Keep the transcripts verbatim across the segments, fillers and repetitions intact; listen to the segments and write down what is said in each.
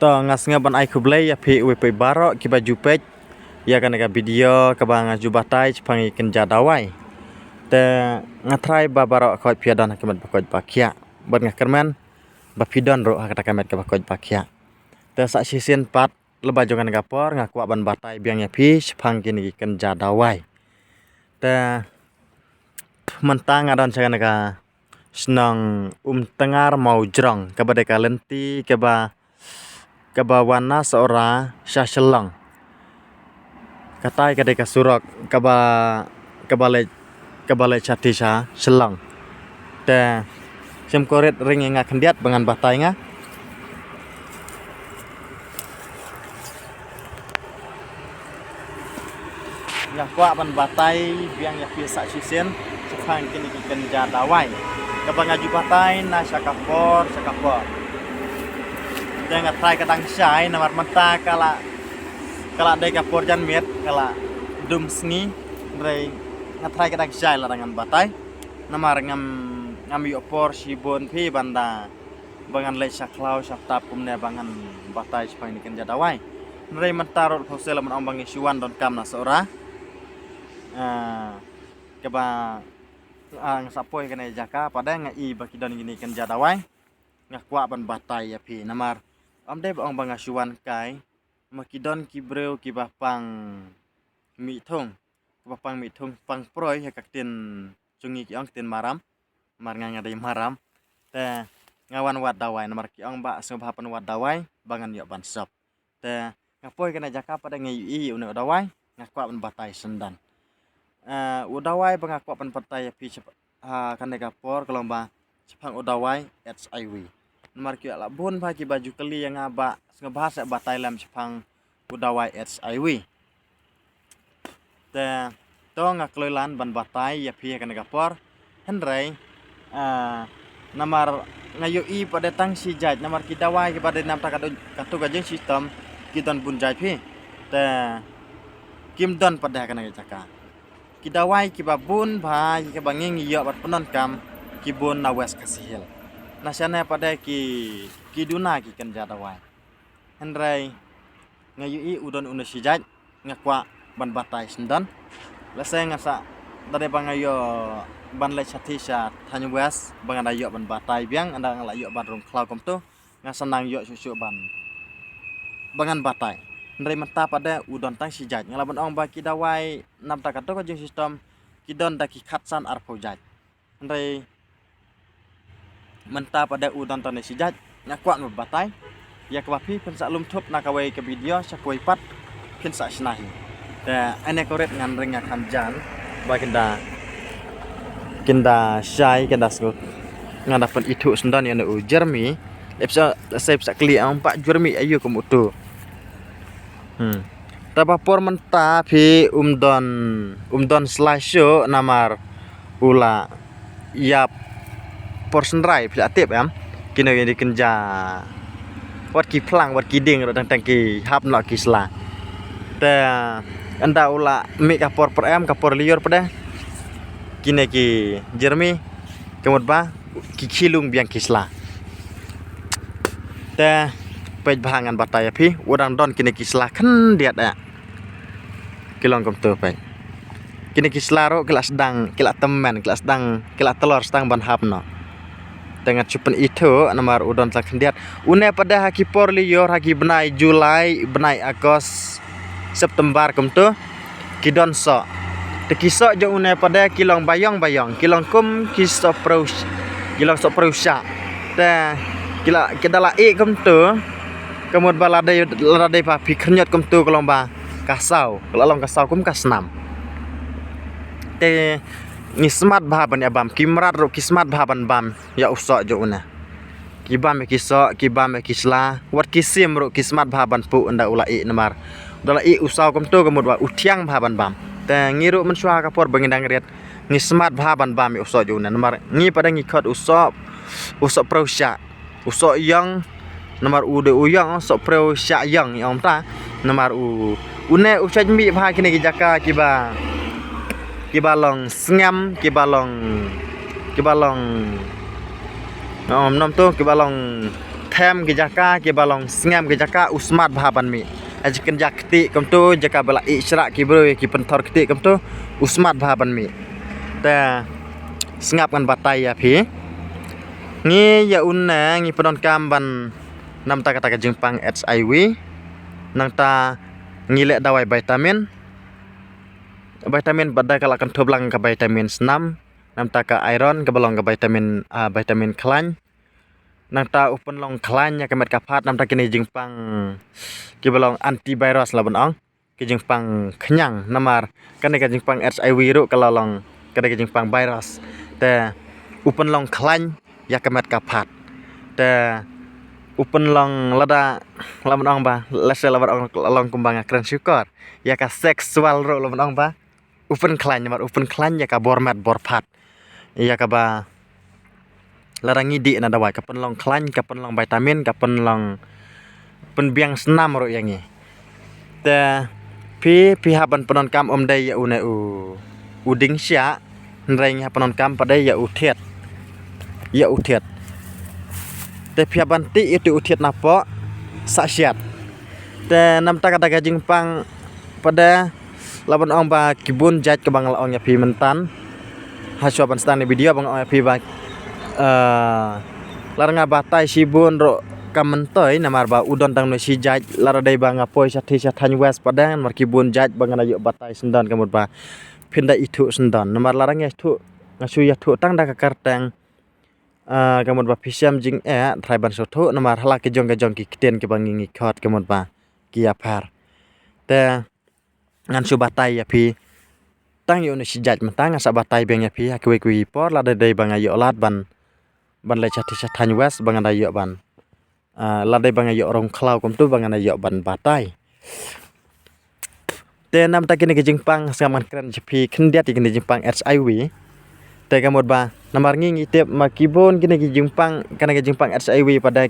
To nga sngap ban ai khublei ïa phi uwei phi baroh kiba ju peit ïa kane ka video kaba nga ju batai shaphang ïa kynja dawai. Te nga trai ba baroh khoit phi don ha ka met ba koit ba khiah bad nga kyrmen ba phi don ruh ha kata ka met kaba koit ba khiah. Te sa shisien pat lyngba jong kane ka por nga kwah ban batai biang ïa phi shaphang kine ki kynja dawai. Te mynta nga don sha kane ka shnong Umtngar Mawjrong kaba dei ka lynti kaba kaba wan na Sohra sha Shillong. Katai ka dei ka surok kaba kaba leit kaba leit sha ti sha Shillong. Te shim korit ring ïa nga khyndiat ba ngan batai nga. Nga kwah ban batai biang ïa phi sa shisien shaphang kine ki kynja dawai kaba nga ju batai na sha ka por sha ka por. Te nga trai ka dang shai namar mynta ka la ka la dei ka por janmiet ka la dum sngi. Hynrei nga trai ka dang shai lada ngan batai namar ngam ngam ïoh por shibun phi ban da ba ngan leit sha khlaw sha tap kumne ba ngan batai shaphang kine ki kynja dawai. Hynrei mynta ruh pha shisha la ban ong ba ngi shu wan donkam na Sohra. Ah, kaba ah, nga sa poi kane jaka pat de nga i ba ki don kine ki kynja dawai. Nga kwah ban batai ïa phi namar ym dei ba ong ba nga shu wan kai. Ma ki don ki briew kiba pang mih thung, kiba pang mih thung pang proi ha ka ktien jong ngi ki ong ktien Maram. Mar nga nga dei Maram. Te nga wan wad dawai namar ki ong ba sngewbha ban wad dawai ba ngan ïoh ban sop. Te nga poi kane jaka pat de nga ïohi une u dawai nga kwah ban batai shen don. Eh, u dawai ba nga kwah ban batai ïa phi sha ha kane ka por ka long ba shaphang u dawai H I V. Namar ki la bun ba kiba ju kylli ïa nga ba sngewbha sa batai lem shaphang u dawai H I V. Te to nga kloi lan ban batai ïa phi ha kane ka por. Hynrei ah, namar nga ïohi pat de tang shi jait namar ki dawai kiba dei namar kata ka dei katu ka jingshitom ki don bun jait phi. Te kim don pat de ha kane ka jaka. Ki dawai kiba bun ba kiba ngi ngi ïoh bad pyndonkam ki bun na West Khasi Hills. Na shane pat de ki ki duna ki kynja dawai. Hynrei nga ïohi u don une shi jait nga kwah ban batai shen don. Lehse nga sa da dei ba nga ïoh ban leit sha ti sha thaiñ West ba nga da ïoh ban batai biang ynda nga la ïoh ban rung khlaw kumtu. Nga sa nang ïoh shuh shuh ban ba ngan batai. Hynrei mynta pat de u don tang shi jait nga la ban ong ba ki dawai namar kata ka jingshitom ki don da ki khatsan arphew jait. Hynrei mynta pat de u don tang ne shi jait nga kwah ban batai. Ïa kaba phi phin sa lum thup na kawei ka video sha kawei pat phin sa shna hi. Te ane korit ngan ring ïa kan jan ba kin da kin da shai kin da sngut. Ngan da pynithuh shen don ïa u Jeremy. Lehse lehse phi sa kylli ong ba Jeremy aïu kum utu. Hmm. Te ba por mynta phi um don um don sla shuh namar u la ïap por synrai phi la tip em. Kino kino kynja wat ki phlang wat ki ding ruh dang tang ki hap noh ki sla. Te ynda u la mih ka por pyrem ka por lyiur pat de kine ki Jeremy ka mut ba ki khie lung biang ki sla. Te peit bha ngan batai ïa phi u dang don kine ki sla khyndiat eh. Ki long kumtu peit. Kine ki sla ruh ki la sdang ki la tymmen ki la sdang ki la tlor sdang ban hap noh. Te ngan shu pynithuh namar u don tang khyndiat. Une pat de ha ki por lyiur ha ki bnai July bnai August September kumtu ki don soh. Te ki soh jong une pat de ki long ba ïong ba ïong ki long kum ki soh pyrshah ki long soh pyrshah. Te ki la ki da la ih kumtu ka mut ba la dei la dei ba phi khyrñiot kumtu ka long ba ka saw ka la long ka saw kum ka snam. Te ngi smat bha ban ïa bam ki mrad ruh ki smat bha ban bam ïa u soh jong une. Ki bam ïa ki soh ki bam ïa ki sla wat ki sim ruh ki smat bha ban puh ynda u la ih namar u da la ih u saw kumtu ka mut ba u thiang bha ban bam. Te ngi ruh mynshuwa ka por ba ngi dang rit ngi smat bha ban bam ïa u soh jong une namar ngi pat de ngi khot u soh u soh pyrshah u soh ïong. Namar u de u ïong soh pyrshah ïong ïong ta. Namar u une u shait mih bha kine ki jaka kiba kiba long sngem kiba long kiba long nom nom tu kiba long them ki jaka kiba long sngem ki jaka u smat bha ban mih. Ha jingkynja kti kumtu jaka ba la ih shrah ki briew ki pynthor kti kumtu u smat bha ban mih. Te sngap ngan batai ïa phi. Ngi ïa une ngi pyndonkam ban namta kata ka jingpang H I V. Nangta ngi leh dawai vitamin. Vitamin pat da ka la kynthup lang ka vitamin snam. Namta ka iron kaba long ka vitamin, ah, vitamin khlaiñ. Nangta u pynlong khlaiñ ïa ka met ka phad namta kine jingpang kiba long antivirus la ban ong. Ki jingpang khñiang namar kane ka jingpang H I V ruh ka la long kane ka jingpang virus. Te u pynlong khlaiñ ïa ka met ka phad. Te u pynlong lada la ban ong ba lada la ban ong long kumba nga kren shukor ïa ka sexual ruh la ban ong ba u pynkhlaiñ namar u pynkhlaiñ ïa ka bor met bor phad. Ïa kaba lada ngi dih na dawai ka pynlong khlaiñ ka pynlong vitamin ka pynlong pynbiang snam ruh ïa ngi. Te phi phi hap ban pyndonkam ym dei ïa une u u dieng shiah hynrei ngi hap pyndonkam pat dei ïa u thied. Ïa u thied. Te phi hap ban tih ïa u thied napoh sah shiat. Te namta kata ka jingpang pat de la ban ong ba ki bun jait kaba nga la ong ïa phi myntan. Hashwa ban sdang ne video ba nga ong ïa phi ba, eh, lada nga batai shibun ruh kam myntoi namar ba u don tang ne shi jait lada dei ba nga poi sha thaiñ sha thaiñ west pat de namar ki bun jait ba nga da ïoh batai syndon ka mut ba phin da ithuh syndon namar lada nga ithuh nga shu ïathuh tang da ka kyrteng, eh, ka mut ba phi shem jingeh trai ban shu thuh namar hala ki jong ka jong ki ktien kiba ngi ngi khot ka mut ba ki ïapher. Te ngan shu batai ïa phi tang ïa une shi jait mynta ngan sa batai biang ïa phi ha kiwei kiwei por lada dei ba nga ïoh lad ban ban leit sha thaiñ sha thaiñ west ba nga da ïoh ban, ah, lada dei ba nga ïoh rong khlaw kumtu ba nga da ïoh ban batai. Te namta kine ki jingpang sngap ngan kren sha phi khyndiat ïa kine ki jingpang H I V. Te ka mut ba namar ngi ngi tip ma ki bun kine ki jingpang kane ki jingpang H I V pat de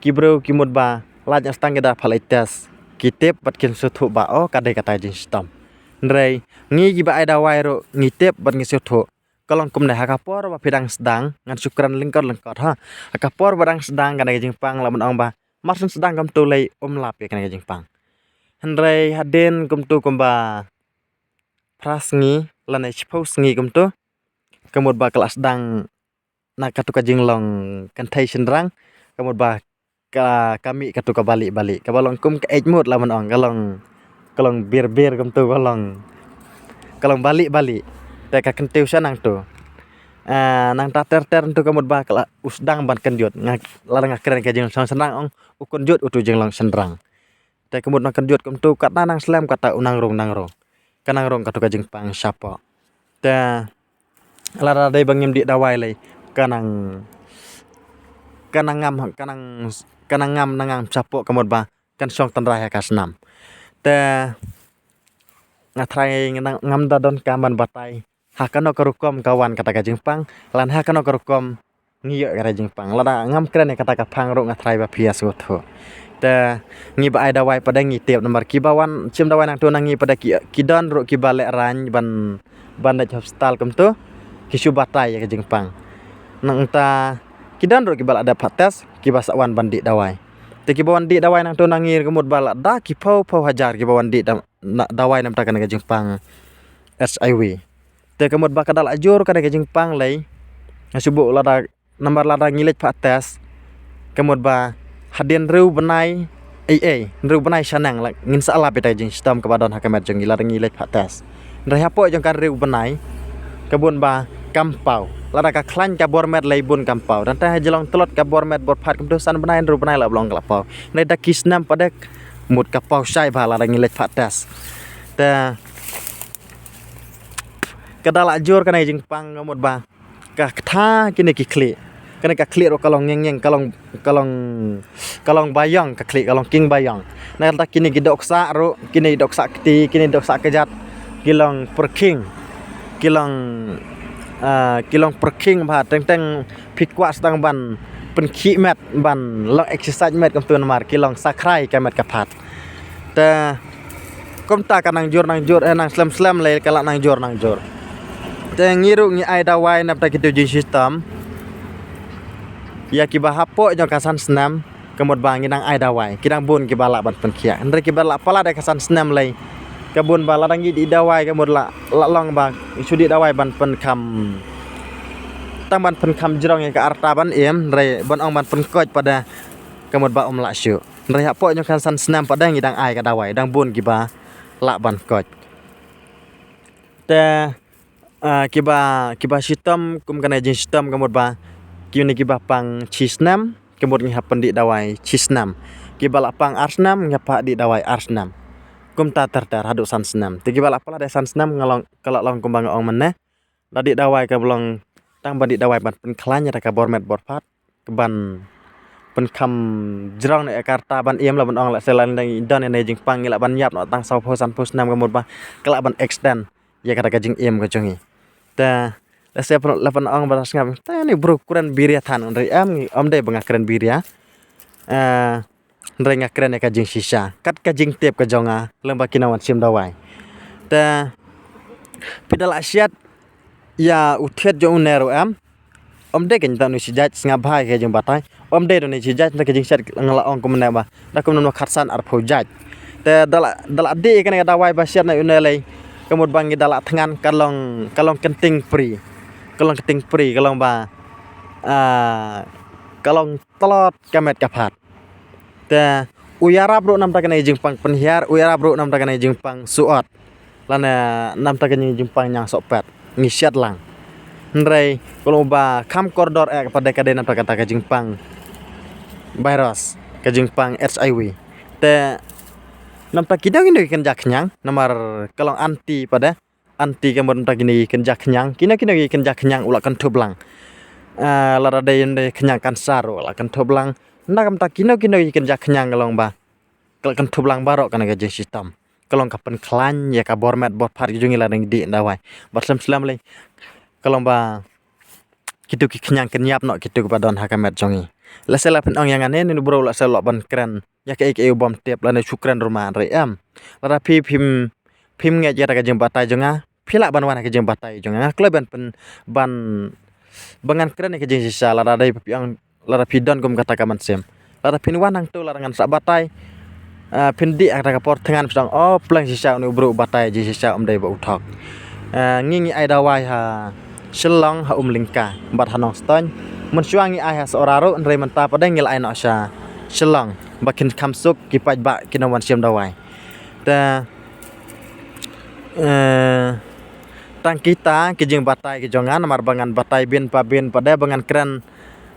ki briew ki mut ba lait ïa stang ki da pha leit test ki tip bad kin shu thuh ba o ka dei kata ka jingshitom. Hynrei ngi kiba ai dawai ruh ngi tip bad ngi shu thuh. Ka long kumne ha ka por ba phi dang sdang ngan shu kren lyngkot lyngkot ha. Ha ka por ba dang sdang kane ka jingpang la ban ong ba mar shu sdang kumtu lei um lap ïa kane ka jingpang. Hynrei hadien kumtu kumba phra sngi lane shiphew sngi kumtu ka mut ba ka la sdang na katu ka jinglong kynthei shynrang ka mut ba ka ka mih katu ka bali bali kaba long kum ka eit mut la ban ong ka long ka long bir bir kumtu ka long ka long bali bali. Te ka kyntiew sha nangtu. Ah, nangta ter ter ntu ka mut ba ka la u sdang ban kynjut nga lada nga kren ka jinglong shynrang ong u kynjut utu jinglong shynrang. Te ka mut nang kynjut kumtu katba nang slem kata u nang rung nang rung. Ka nang rung katu ka jingpang shapoh. Te lada dei ba ngim dih dawai lei ka nang ka nang ngam ka nang ka nang ngam nang ngam shapoh ka mut ba kan shong tynrai ha ka snam. Te nga trai ngam da donkam ban batai ha kano ka rukom ka wan kata ka jingpang lane ha kano ka rukom ngi ïoh kata ka jingpang. Lada ngam kren ïa kata ka pang ruh nga trai ba phi ïa sngewthuh. Te ngi ba ai dawai pat de ngi tip namar kiba wan shim dawai nangtu na ngi pat de ki don ruh kiba lehraiñ ban ban leit hospital kumtu ki shu batai ïa ka jingpang. Nangta ki don ruh kiba la dep pat test kiba sa wan ban dih dawai. Te kiba wan dih dawai nangtu na ngi ka mut ba la da ki phew phew hajar kiba wan dih dawai namta kane ka jingpang H I V. Te ka mut ba ka da la jur kane ka jingpang lei nga shu buh lada namar lada ngi leit pat test ka mut ba hadien riew bnai ei ei riew bnai shaneng la ngin sa lap ïa kata ka jingshitom kaba don ha ka met jong ngi lada ngi leit pat test. Hynrei hapoh jong ka riew bnai ka bun ba kam paw lada ka khlaiñ ka bor met lei bun kam paw. Dang te ha jinglong tlot ka bor met bor phad kumtu san bnai riew bnai la ba long ka la paw. Hynrei da ki snem pat de mut ka paw shai ba lada ngi leit pat test. Te ka da la jur kane ka jingpang ka mut ba ka ktha kine ki khlieh. Kane ka khlieh ruh ka long ngeng ngeng ka long ka long ka long baïong ka khlieh ka long king baïong. Na kata kine ki dohksah ruh kine ki dohksah kti kine ki dohksah kjat ki long pyrkhing ki long ah, ki long pyrkhing ba teng teng phi kwah sdang ban pynkhih met ban long exercise met kumtu namar ki long sakhrai ka met ka phad. Te kumta ka nang jur nang jur eh nang slem slem lei ka la nang jur nang jur. Te ngi ruh ngi ai dawai namta kitu jingshitom. ïa kiba hapoh jong ka san snem, ka mut ba ngi dang ai dawai, ki dang bun kiba lah ban pynkhiah. Hynrei kiba lah palat ïa ka san snem lei, ka bun ba la dang ïoh dih dawai, ka mut la, la long ba shu dih dawai ban pynkham, tang ban pynkham jrong ïa ka rta ban im, hynrei ban ong ban pynkoit pat de, ka mut ba ym lah shuh. Hynrei hapoh jong ka san snem pat de ngi dang ai ka dawai, dang bun kiba lah ban koit. Te, ah, kiba, kiba shitom kum kane jingshitom, ka mut ba kine kiba pang shi snem, ka mut ngi hap pyndih dawai shi snem. Kiba lah pang ar snem, ngi hap dih dawai ar snem. Kumta ter ter haduh san snem. Te kiba lah palat ïa san snem, nga long, ka lah long kumba nga ong mynne. La dih dawai kaba long tang ban dih dawai ban pynkhlaiñ ïa ka bor met bor phad, ka ban pynkham jrong ne ïa ka rta ban im, la ban ong la se la dang don ïa ne jingpang ngi lah ban ïap noh tang saw phew san phew snem, ka mut ba ka lah ban extend ïa kata ka jingim ka jong ngi. Te la se la ban ong ba la sngap, te ne bru kren biria than, hynrei em, ym dei ba nga kren biria. Eh, hynrei nga kren ïa ka jingshisha, kat ka jingtip ka jong nga lyngba kine wan shim dawai. Te phi da lah shet ïa u thied jong une ruh em. Ym dei kane tang une shi jait, sngap bha ïa ka jingbatai. Ym dei da une shi jait, da ka jingshet nga la ong kumne ba da kumno khatsan arphew jait. Te da lah, da lah dih ïa kane ka dawai ba shet na une lei, ka mut ba ngi da lah thngan ka long, ka long kynting pri. Ka long kynting pri, ka long ba, ah, ka long tlot ka met ka phad. Te u ïarap ruh namta kane jingpang pynhiar, u ïarap ruh namta kane jingpang suot, lane namta kane jingpang ñiang sohpet, ngi shet lang. Hynrei ka long ba kham kordor eh pat de ka dei namta kata ka jingpang virus, ka jingpang H I V. Te namta kino kino ki kynja khñiang, namar ka long anti pat de, anti ka mut namta kine ki kynja khñiang, kino kino ki kynja khñiang u la kynthup lang. Ah, lada dei ynda khñiang kansar u la kynthup lang. Namta kino kino ki kynja khñiang ka long ba ka la kynthup lang baroh kane ka jingshitom. Ka long ka pynkhlaiñ ïa ka bor met bor phad ka jong ngi la dang dih dawai. Bad slem slem lei, ka long ba kitu ki khñiang kin ïap noh kitu kiba don ha ka met jong ngi. La se la phin ong ïa nga ne, ne bro, la se lok ban kren ïa kaei kaei u bym tip, lane shu kren ruh ma, hynrei em, lada phi phim, phim ngeit ïa ka jingbatai jong nga, phi lah ban wan ha ka jingbatai jong nga. Nga kloi ban pyn, ban, ba ngan kren ïa ka jingshisha, lada dei phi ong, lada phi don kum kata ka mynsiem, lada phin wan hangto, lada ngan sa batai, ah, phin dih ha kata ka por thngan phi ong, oh, pleng shisha une u bru u batai jingshisha, ym dei ba u thok. Ah, ngi ngi ai dawai ha Shillong, ha Umlyngka bad ha Nongstoiñ. Mynshuwa ngi ai ha Sohra ruh, hynrei mynta pat de ngi la ai noh sha Shillong ba kin kham suk ki paidbah ki nongwan shim dawai. Te, eh, tang kita ki jingbatai ki jong nga, namar ba ngan batai byn pa byn pat de, ba ngan kren,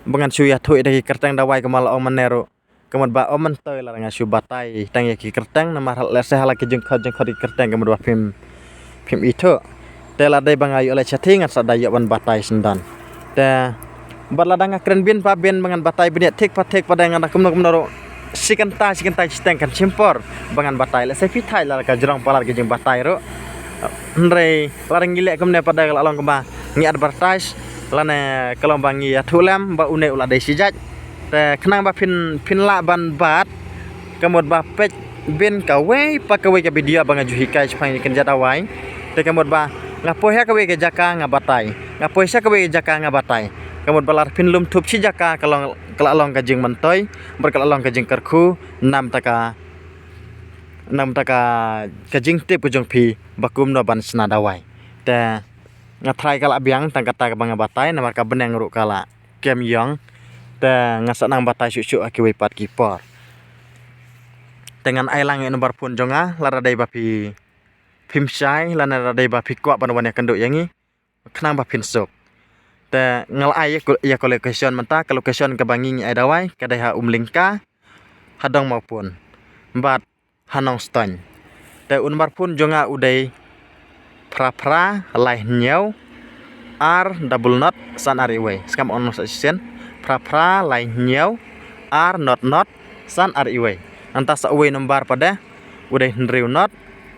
ba ngan shu ïathuh ïa ki kyrteng dawai kumba la ong mynne ruh, ka mut ba ym myntoi lada nga shu batai tang ïa ki kyrteng, namar lehse ha la ki jingkhot jingkhot ki kyrteng ka mut ba phim, phim ithuh. Te lada dei ba nga ïoh leit shathie, ngan sa da ïoh ban batai syndon. Te bad lada nga kren byn pa byn, ba ngan batai bniat thik pa thik pat de, ngan da kumno kumno ruh, shi kynta shi kynta shiteng kan shim por ba ngan batai. Lehse phi thait lada ka jrong palat ka jingbatai ruh. Hynrei lada ngi leh kumne pat de, ka la long kumba ngi advertise, lane ka long ba ngi ïathuh lem ba une u la dei shi jait. Te khnang ba phin, phin lah ban bat, ka mut ba peit byn kawei pa kawei ka video ba nga ju hikai shaphang ïa ki kynja dawai. Te ka mut ba nga poi ha kawei ka jaka nga batai, nga poi sha kawei ka jaka nga batai. Ka mut ba lada phin lum thup shi jaka, ka long, ka la long ka jingmyntoi bad ka la long ka jingkyrkhu namta ka, namta ka, ka jingtip ka jong phi ba kumno ban shna dawai. Te nga tharai ka la biang tang kata kaba nga batai, namar ka bneng ruh ka la kem ïong. Te ngan sa nang batai shuh shuh ha kiwei pat ki por. Te ngan ai lang ïa u number phone jong nga, lada dei ba phi, phim shai, lane lada dei ba phi kwah ban wan ïakynduh ïa ngi, khnang ba phin suk. Te nga la ai ïa ka, ïa ka location mynta, ka location kaba ngi ngi ai dawai ka dei ha Umlyngka, ha Dongmawpun bad ha Nongstoiñ. Te u number phone jong nga u dei phra phra lai hynñiew ar double not san ar iwei. Sngap, ong sa shisien: phra phra lai hynñiew ar not not san ar iwei. Nangta sa uwei number pat de, u dei hynriew not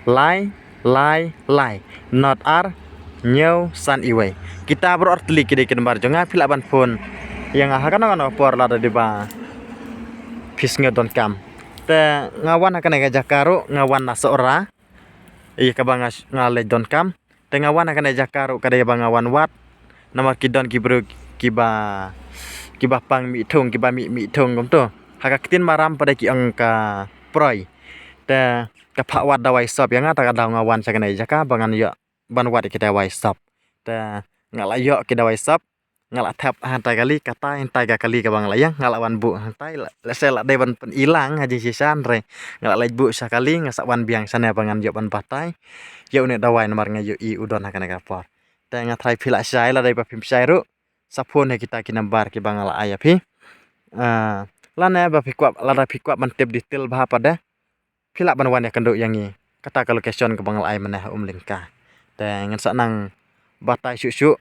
lai lai lai not ar hynñiew san iwei. Kita baroh artylli ki dei ki number jong nga, phi lah ban phone ïa nga ha kano kano por lada dei ba phi sngew donkam. Te nga wan ha kane ka jaka ruh, nga wan na Sohra ïa kaba nga, nga leit donkam. Te nga wan ha kane ka jaka ruh ka dei ba nga wan wad, namar ki don ki briew kiba, kiba pang mih thung, kiba mih mih thung kumto. Ha ka ktien Maram pat de ki ong ka proi. Te ka phah wad dawai sop ïa nga, ta ka daw nga wan sha kane ka jaka ba ngan ïoh ban wad ïa ki dawai sop. Te nga la ïoh ki dawai sop, nga la thep hangtai kali, katai hangtai ka kali kaba nga la ïeng, nga la wan buh hangtai, la, lehse la dei ban pynilang ha jingshisha, hynrei nga la leit buh sha kali, nga sa wan biang shane ba ngan ïoh ban batai ïa une u dawai namar nga ïohi u don ha kane ka por. Te nga tharai phi lah shai, la dei ba phim shai ruh, sa phone ha kita ki number kiba nga la ai ïa phi. Ah, lane ba phi kwah, lada phi kwah ban tip detail bha pat de, phi lah ban wan ïakynduh ïa ngi. Kata ka location kaba nga la ai mynne ha Umlyngka. Te ngan sa nang batai shuh shuh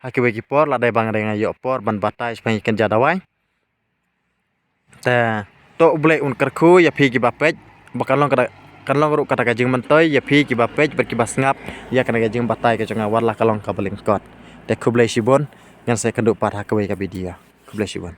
ha kiwei ki por, la dei ba nga dei nga ïoh por ban batai shaphang ki kynja dawai. Te to U Blei un kyrkhu ïa phi kiba peit, ba kan long kata, kan long ruh kata ka jingmyntoi ïa phi kiba peit bad kiba sngap ïa kane ka jingbatai ka jong nga, wat la ka long kaba lyngkot. Te khublei shibun, ngan sa ïakynduh pat ha kawei ka video. Khublei shibun.